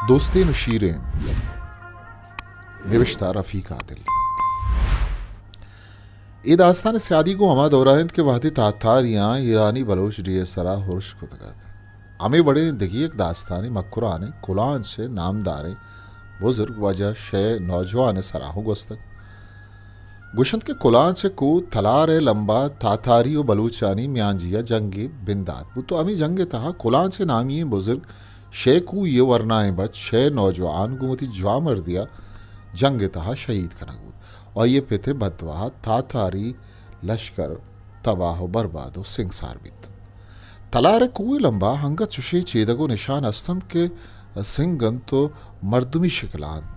دوستین و شیرین، نوشتہ رفیق عادل۔ اے داستان سیادی گوں ہما دورا انت کہ وہدے تاتاریاں ایرانی بلوچ ڈیھ ء سرا ہرش کتگ ات۔ ہمے وڑیں دگہ یک داستانے مکران ء کلانچ ء نامداریں بزرگ واجہ شے نوجوان ء سرا ہوں گوستگ۔ گوشنت کہ کلانچ ء کوہ تلار ء لمبا تاتاری و بلوچانی میانجیا جنگے بندات بوت و ہمے جنگ ء تہا کلانچ ء نامی ئیں بزرگ شے کوئی ء ورنائیں بچ شے نوجوان گوں وتی جوانمردیا جنگ ء تہا شہید کنگ بوت و آئی ء پت ء بدواہ تاتاری لشکر تباہ و برباد و سنگسار بیت۔ تلار ء کوہ ء لمبا انگت چشیں چیدگ و نشان است انت کہ سنگ انت و مردمی شکل ء انت۔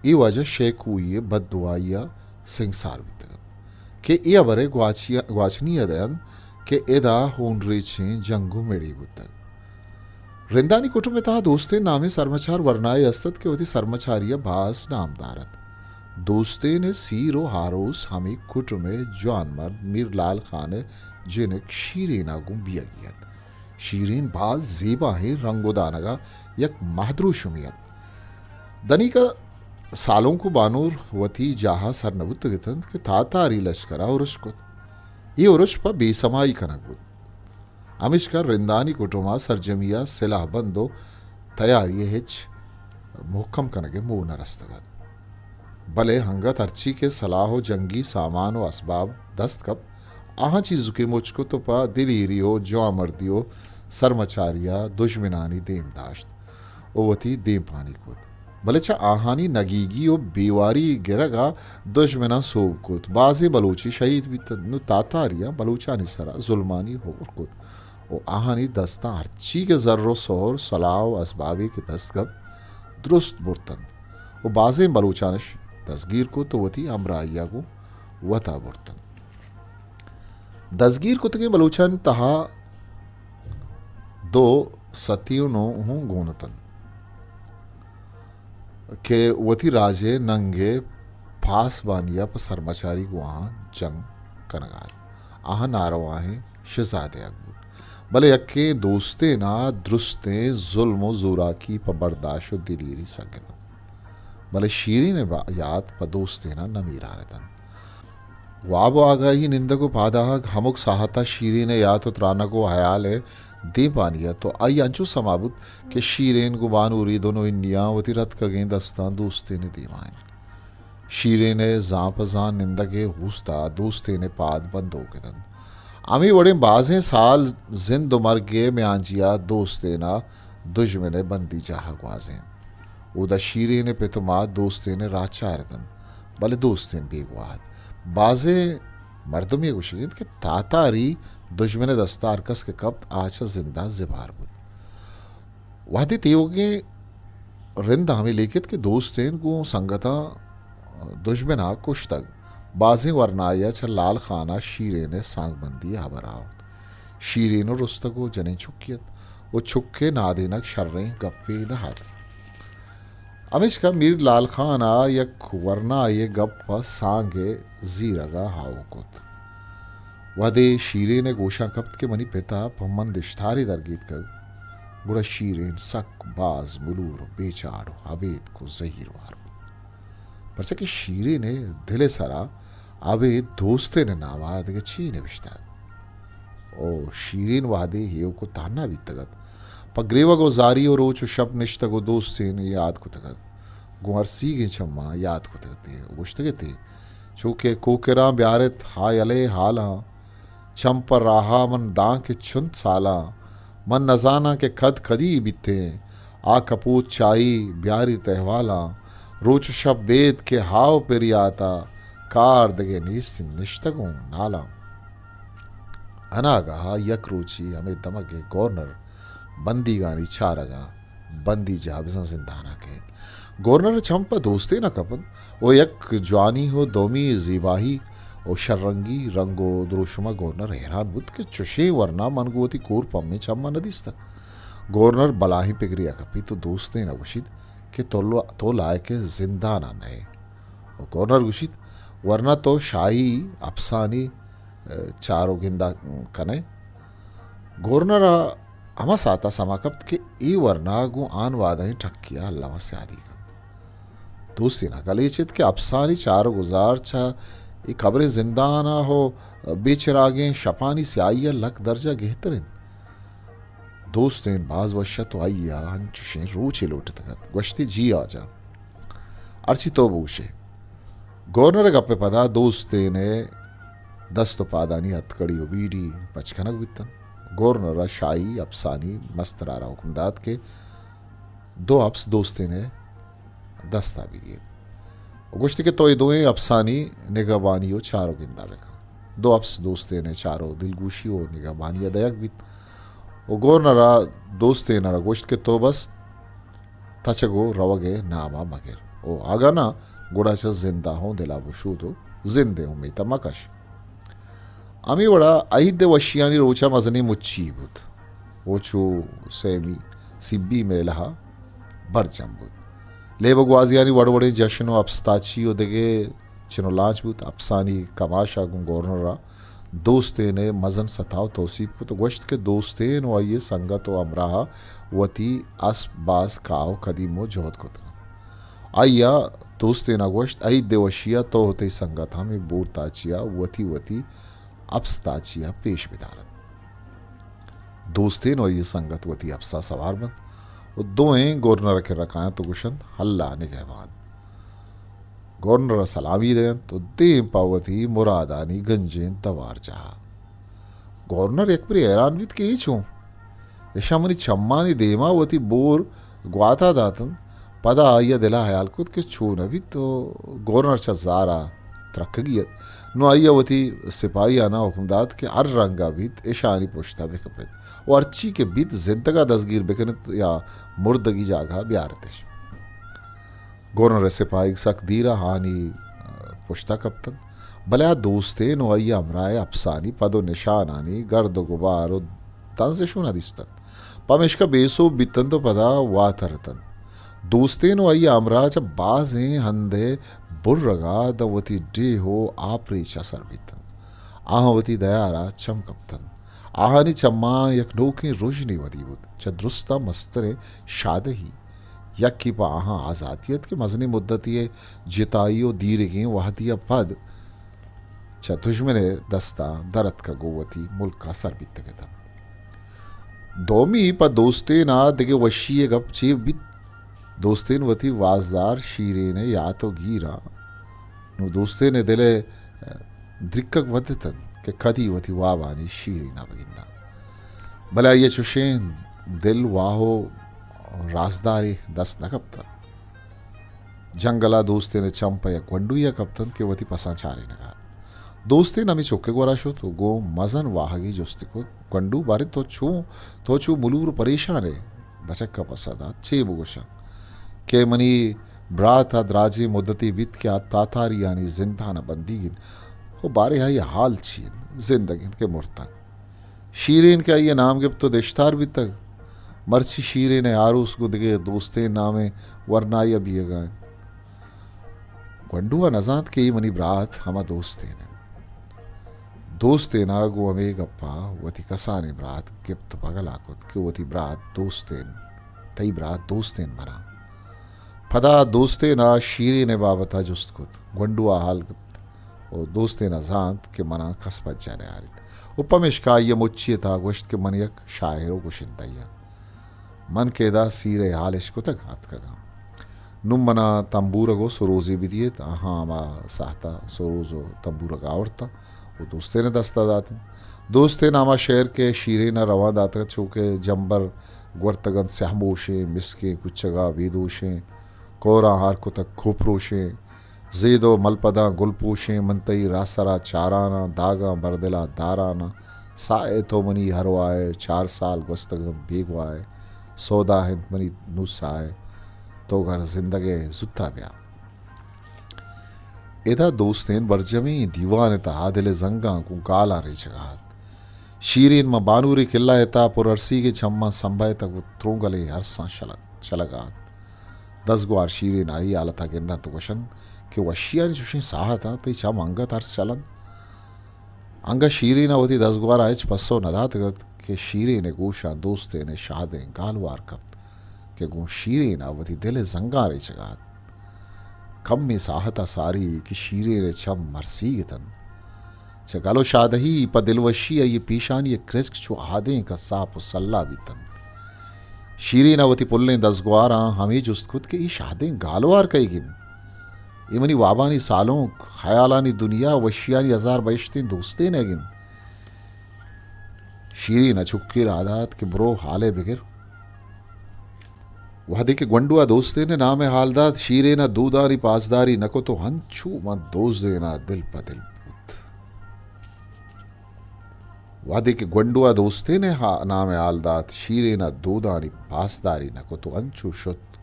اے واجہ شے کوئی ء بددعائی ء سنگسار بیتگ انت کہ اے ہبر ء گواچی-، گواچنی ء دئینت کہ ادا ہونریچیں جنگ و مڑی بوتگ۔ رندانی کٹم ء تہا دوستین نامیں سرمچار ورنائے است ات کہ وتی سرمچاری ء باز نامدار ات۔ دوستین ء سیر و ہاروس ہمے کٹم ء جوان مرد میر لال خان ء جنک شیرین ء گوں بیگی ات۔ شیرین باز زیباہیں رنگ و دانگ ء یک مہدروشمے ات۔ دنیکہ سالونک و بانور وتی جاہ ء سر نہ بوتگ اتنت کہ تاتاری لشکر ء ارش کت۔ اے ارش پہ بے سمائی کنگ بوت۔ ہمیشکا رندانی کٹم ء سرجمی ء سلاہ بند و تیاری ء ہچ مہکم کنگ ء موہ نہ رستگ ات۔ بلے انگت ہرچی کہ سلاہ و جنگی سامان و اسباب دست کپت، آہاں چیزکے مچ کت و پہ دلیری و جوانمردی و سرمچاری ء دژمنانی دیم داشت و وتی دیمپانی کت۔ بلے چہ آہانی نگیگی و بیواری گرگ ء دژمناں سوب کت۔ بازیں بلوچے شہید بیتنت۔ نوں تاتاریاں بلوچانی سرا ظلمانی ہور کت و آہانی دستاں ہرچی کہ زر و سہر، سلاہ و اسبابے کہ دست کپت، درست برتنت و بازیں بلوچانش دزگیر کت و وتی ہمراہیا گوں وتا برتنت۔ دزگیر کتگیں بلوچانی تہا دو ستیونو ہوں گون اتنت کہ وتی راجے ننگے پاسبانیا پہ سرمچاری گوں آہاں جنگ کنگا ات۔ آہاں نارواہیں شہزادیگ بوت، بلے یکیں دوستینا درستیں ظلم و زوراکی پہ برداشت و دلیری سگتنت۔ بلے شیرین ء با-، یات پہ دوستین ء نمیران اتنت۔ واب و آگاہی، نندگ و پادآہگ، ہمک ساہت ء شیرین ء یات و ترانگ و ہیال ء دیمپانی ات و آئی انچو سما بوت کہ شیرین گوں بانوری دونو ہنیاں وتی رتکگیں دستاں دوستین ء دیما انت۔ شیرین ء زان پہ زان نندگ ء اوست ء دوستین ء پاد بندوک اتنت۔ ہمے وڑیں بازیں سال زند و مرگ ء میانجی ء دوستین ء دژمن ء بندی جاہ ء گوازینت۔ اودا شیرین ء پت و مات دوستین ء راہ چار اتنت، بلے دوستین بیگواہ ات۔ بازیں مردمے گوشگ انت کہ تاتاری دژمن ء دستا ہرکس کہ کپت، آ چہ زندا زبہر بوت۔ وہدے تیوگیں رند ہمے لیکت کہ دوستین گوں سنگتاں دژمنا کشتگ، بازیں ورنایے ء چہ لال خان ء شیرین ء سانگ بندی ء ہبر آورت۔ شیرین و رستگ و جنین چکے ات و چک ء نادینگ شریں گپے نہ ات۔ ہمیشکا میر لال خان ء یک ورنایے گپ ء سانگ ء زیرگ ء ہاؤ کت۔ وہدے شیرین ء گوشاں کپت کہ منی پت ء پہ من دشتارے درگیتکگ، گڑا شیرین سک باز ملور و بے چاڑ و ابیتک و زہیروار بوت۔ پرچا کہ شیرین ء دل ء سرا ابید دوستین ء نام ء دگہ چی نبشتہ ات؟ او شیرین وہدے ایوک و تہنا بیتگ ات، پہ گریوگ و زاری و روچ و شپ نشتگ و دوستین ء یات کتگ ات۔ گوں ارسیگیں چماں یات کتگ ات و گوشتگ ات، چو کہ کوکراں بیارت ہا یلے ہالاں، چم پہ راہا من داں کہ چنت سالاں، من نزاناں کہ کد کدی بیتیں، آ کپوت چائی بیاریت احوالاں، روچ و شپ بید کہ ہاو پریاتا، کار دگہ نیست، نشتگوں نالاں۔ اناگاہ یک روچی ہمے دمگ ء گورنر بندیگانی چارگاں بندی جاہ بزاں زندانا کئیت۔ گورنر ء چم پہ دوستین ء کپنت و یک جوانی و دومی زیباہی و شررنگی رنگ و دروشم ء گورنر حیران بوت کہ چشیں ورنا من گوں وتی کور پمیں چم ء نہ دیستگ۔ گورنر بلاہیں پگرے ء کپیت و دوستین ء گوشیت کہ تو ل-، تو لائق زندان ء نہ ئے۔ و گورنر گوشیت، ورنا تو شاہی اپسانی، ء، چار و گندا کن ئے۔ گورنر ء ہما ساعت ءَ سما کپت کہ اے ورنا گوں آن وہدائیں ٹکے ءَ الم ءَ سیادی کنت۔ دوستین ءَ گل ایچ ات کہ اپسانی چار ءُ گزار چہ اے قبریں زندان ءَ ءُ بے چراگیں شپانی سیاہی ءَ لک درجہ گہتر انت۔ دوستین باز وش ات ءُ آئی ءَ انچوشیں روچے لوٹتگ ات۔ گوشتی، جی واجہ، ہرچی تو بگوشے۔ گورنر ءِ گپ ءِ پدا دوستین ءِ دست ءُ پادانی ہتکڑی ءُ بیڑی پچ کنگ بیتنت۔ گورنر ءَ شاہی اپسانی مسترا را حکم دات کہ دو اپس دوستین ءِ دست ءَ بگیت ءُ گوشت کہ تو اے دوئیں اپسانی نگہبانی ءُ چار ءُ گندا بکن۔ دو اپس دوستین ءِ چار ءُ دلگوشی ءُ نگہبانی ءَ دئیگ بیت ءُ گورنر ءَ دوستین ءَ را گوشت کہ تو بس تچگ ءُ روگ ءِ نام ءَ مگر ءُ اگاں نہ، گڑا چہ زند ءَ ہوں دل ءَ بشود ءُ زند ءِ امیت ءَ مکش۔ ہمے وڑا عید ءِ وشیانی روچ ءَ مزنیں مچی بوت ءُ چو سیمی سبی میلہ ءَ برجم بوت۔ لیب ءُ گوازیانی وڑ وڑیں جشن ءُ اپستاچی ءُ دگہ چن ءُ لانچ بوت۔ اپسانی کماش ءَ گوں گورنر ءَ دوستین ءِ مزن ستا ءُ توسیپ کت ءُ گوشت کہ دوستین ءُ آئی ءِ سنگت ءُ ہمراہ ءَ وتی اسپ باز کاہ ءُ کدیم ءُ جہد کتگ۔ آئی ءَ دوستین ءَ گوشت، عید ءِ وشی ءَ تو ءُ تئی سنگت ہمے بورتاچی ءَ وتی وتی اپستاچی ءَ پیش بدار انت۔ دوستین ءُ آئی ءِ سنگت وتی اپس ءَ سوار بنت ءُ دوئیں گورنر ءِ کرا کاینت ءُ گوشنت، اللہ نگہبان۔ گورنر ءَ سلامی دینت ءُ دیم پہ وتی مرادانی گنجیں دوار جاہ ءَ۔ گورنر یکبرے حیران بیت کہ اے چون؟ اشاں منی چمانی دیما وتی بور گواتا داتنت۔ پدا آئی ءَ دل ءَ ہیال کت کہ چو نہ بیت ءُ گورنر چہ زار ءَ ترکگی ات۔ نوں آئی ءَ وتی سپاہیاناں حکم دات کہ ہر رنگ ءَ بیت اشانی پشت ءَ بکپیت ءُ ہرچی کہ بیت زندگ ءَ دزگیر بکنت یا مردگی جاگہ ءَ بیارتش۔ گورنر ءِ سپاہیگ سک دیر ءَ آہانی پشت ءَ کپتنت، بلے آ دوستین ءُ آئی ءِ ہمراہ ءِ اپسانی پد ءُ نشانانی گرد ءُ گبار ءُ تنز اشو نہ دیستنت۔ پمیشکا بے سوب بیتنت ءُ پدا واتر اتنت۔ دوستین ءُ آئی ءِ ہمراہ چہ بازیں ہندے برگ ءَ داں وتی ڈیھ ءُ آپریچ ءَ سر بیتنت۔ آہاں وتی دیار ءَ چم کپتنت۔ آہانی چماں یک نوکیں رژنے ودی بوت۔ چہ درستاں مستریں شادہی یکے پہ آہاں آزاتی ات کہ مزنیں مدتی ءِ جتائی ءُ دیرگیں وہدی ءَ پد چہ دژمن ءِ دستاں در اتکگ ءُ وتی ملک ءَ سر بیتگ اتنت۔ دومی پہ دوستین ءَ دگہ وشی ءِ گپ چے بیت؟ دوستین وتی وازدار شیرین ءِ یات ءُ گیراں۔ نوں دوستین ءِ دل ءِ درکگ ودتنت کہ کدی وتی وابانی شیرین ءَ بگنداں۔ بلے آئی ءَ چشیں دل واہ ءُ رازدارے دست نہ کپتنت۔ جنگل ءَ دوستین ءِ چم پہ یک گونڈوے ءَ کپتنت کہ وتی پساں چارینگ ءَ ات۔ دوستین ہمے چک ءِ گورا شت ءُ گوں مزن واہگے جستی کت، گونڈو، باریں تو چوں، تو چو ملور ءُ پریشان ئے؟ بچک ءَ پسہ دات، چے بگوشاں کہ منی برات ءَ دراجیں مدتے بیت کہ آ تاتاریانی زندان ءَ بندیگ انت ءُ باریں آئی ءِ حال چی انت، زندگ انت کہ مرتگ۔ شیرین کہ آئی ءِ نام گپت ءُ دشتار بیتگ۔ مرچی شیرین ءِ آروس گوں دگہ دوستین نامیں ورنایے ءَ بیئگ ءَ انت۔ گونڈو ءَ نہ زانت کہ اے منی برات ہما دوستین انت۔ دوستین ءَ گوں ہمے گپ ءَ وتی کسانیں برات گپت ءُ بگل ءَ کت کہ وتی برات دوستین، تئی برات دوستین منا۔ پدا دوستین ءَ شیرین ءِ بابت ءَ جست کت۔ گونڈو ءَ حال گپت ءُ دوستین ءَ زانت کہ منا کس پجا نیاریت ءُ پمیشکا آئی ءَ مچی ءِ تہا گوشت کہ من یک شاعر ءُ گشندہ یے آں۔ من کہ ادا سیر ءِ حال اشکتگ اتکگاں۔ نوں منا تمبورگ ءُ سروزے بدیت۔ آہاں ہما ساہت ءَ سروز ءُ تمبورگ آورت ءُ دوستین ءِ دست ءَ دات انت۔ دوستین ءَ ہما شعر کہ شیرین ءَ رواں داتگ ات، چو کہ جمبر گورتگ انت سیاہ موشیں، مسکیں کچگ ءَ بے دوشیں، کوراں ہار کتگ کوپروشیں، زید ءُ ملپداں گل پوشیں، من تئی راہ سرا چاراناں، داگاں بر دل ءَ داراناں، ساہ ءَ تو منی ہروا ئے، چار سال گوستگ انت بیگواہ ئے، سودا انت منی نوں ساہ ءَ، تو گر زندگ ئے زوت ءَ بیا۔ ادا دوستین برجمیں دیوان ءِ تہا دل ءِ زنگاں گوں گالاں ریچگ ءَ ات۔ شیرین ماں بانور ءِ کلہ ءِ تہا پر ارسیگیں چماں سمبھائتگ ءُ ترونگلیں ارساں شلگ، شلگ ءَ ات۔ دزگوار شیرین ءَ اے حالت ءَ گندنت ءُ گوشنت کہ وشیانی چشیں ساہتاں تئی چم انگت ارس چلنت۔ انگت شیرین ءَ وتی دزگوار ءَ ہچ پسو نہ داتگ ات۔ کہ شیرین ءِ گوشاں دوستین ءِ شہدیں گالوار کپت کہ گوں شیرین ءَ وتی دل ءِ زنگاں ریچگ ءَ ات۔ کمے ساہت ءَ ساری کہ شیرین ءِ چم مرسیگ اتنت۔ چہ گل ءُ شادہی پہ دلوشی آئی ءِ پیشانی ءِ کرسک چو آدینک ءَ ساپ ءُ سلا بیتنت۔ شیرین ءَ وتی پلیں دزگواراں ہمے جست کت کہ اے شہدیں گالوار کئیگ انت؟ اے منی وابانی سالونک، خیالانی دنیا، وشیانی ہزار بہشتیں دوستینگ انت۔ شیرین ءَ چکے راہ دات کہ برو حالے بگر۔ وہدے کہ گونڈو ءَ دوستین ءِ نام ءِ حال دات، شیرین ءَ دودانی پاسداری نہ کت ءُ ہنچو من دوستین ءَ دل پہ دل بوت۔ وہدے کہ گونڈو ءَ دوستین ءِ ہا-، نام ءِ حال دات، شیرین ءَ دودانی پاسداری نہ کت ءُ انچو شت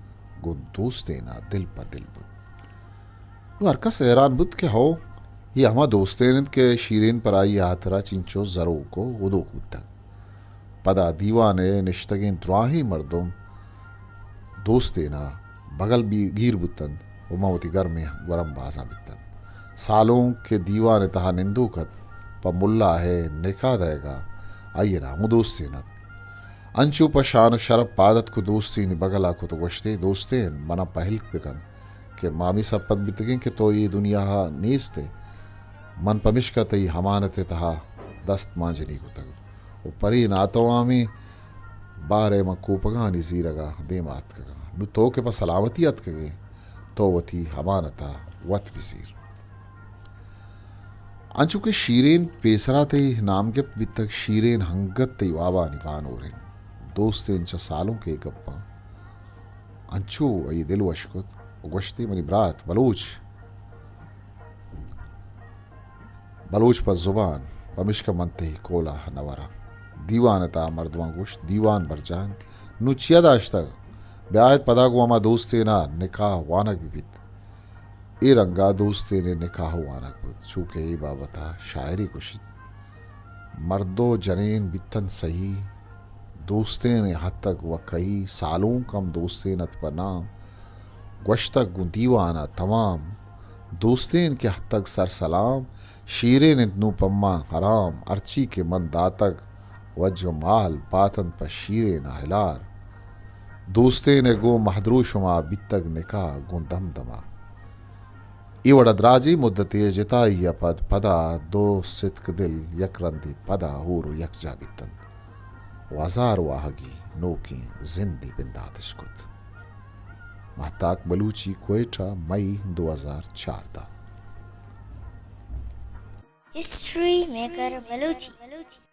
گوں دوستین ءَ دل پہ دل بوت۔ نوں ہر کس حیران بوت کہ ہو، اے ہما دوستین انت کہ شیرین پر آئی ءِ ہاترا چنچو زروک ءُ ہدوک بوتگ۔ پدا دیوان ءَ نشتگیں دراہیں مردم دوستین ءَ بگل بی-، گیر بوتنت ءُ من وتی گرمیں گورم بازاں بیتنت۔ سالونک کہ دیوان ءِ تہا نندوک ات، پہ ملا ءِ نکاح دئیگ ءَ آئی ءِ نام ءُ دوستین ات۔ انچو پہ شان ءُ شرپ پاد اتک ءُ دوستینی بگل ءَ کت ءُ گوشتے، دوستین، من ءَ پہل بکن کہ ما ہمے سرپد بیتگیں کہ تو اے دنیا ءَ نیست ئے۔ من پمیشکا تئی امانت ءِ تہا دست مانجنی کتگ ءُ پرے ناتوامیں بار ءَ من کوپگانی زیرگ ءَ دیم ءَ اتکگاں۔ نوں تو کہ پہ سلامتی اتکگ ئے، تو وتی امانت ءَ وت بزیر۔ انچو کہ شیرین پیسرا تئی نام گپت بیتگ، شیرین انگت تئی وابانی بانور انت۔ دوستین چہ سالونک ءِ گپاں انچو آئی ءِ دل وش کت ءُ گوشتی، منی برات بلوچ، بلوچ پہ زبان، پمیشکا من تئی کول ءَ نہ وراں۔ دیوان ءِ تہا مردماں گوشت، دیوان برجاہ انت، نوں چیا داشتگ؟ بیایت پدا گوں ہما دوستین ءَ نکاح وانگ بہ بیت۔ اے رنگ ءَ دوستین ءِ نکاح وانگ بوت، چو کہ اے بابت ءَ شاعرے گوشیت، مرد ءُ جنین بیتنت سہی، دوستین ءِ ہتگ و کہی، سالونک ہم دوستین ات پہ نام، گوشتگ گوں دیوان ءَ تمام، دوستین کہ ہتگ سر سلام، شیرین انت نوں پہ ما حرام، ہرچی کہ من داتگ وج ءُ مال، باتنت پہ شیرین ءَ ہلار۔ دوستین ءَ گوں مہدروشم ءَ بیتگ نکاح گوں دمدم ءَ۔ اے وڑ ءَ دراجیں مدتے ءِ جتائی ءَ پد پدا دو ستک دل یک رندے پدا ہور ءُ یکجاہ بیتنت ءُ ہزار واہگی نوکیں زندے بندات اش کت۔ مہتاک بلوچی، کوئٹہ، مئی دو ہزار چاردہ۔ History maker Balochi.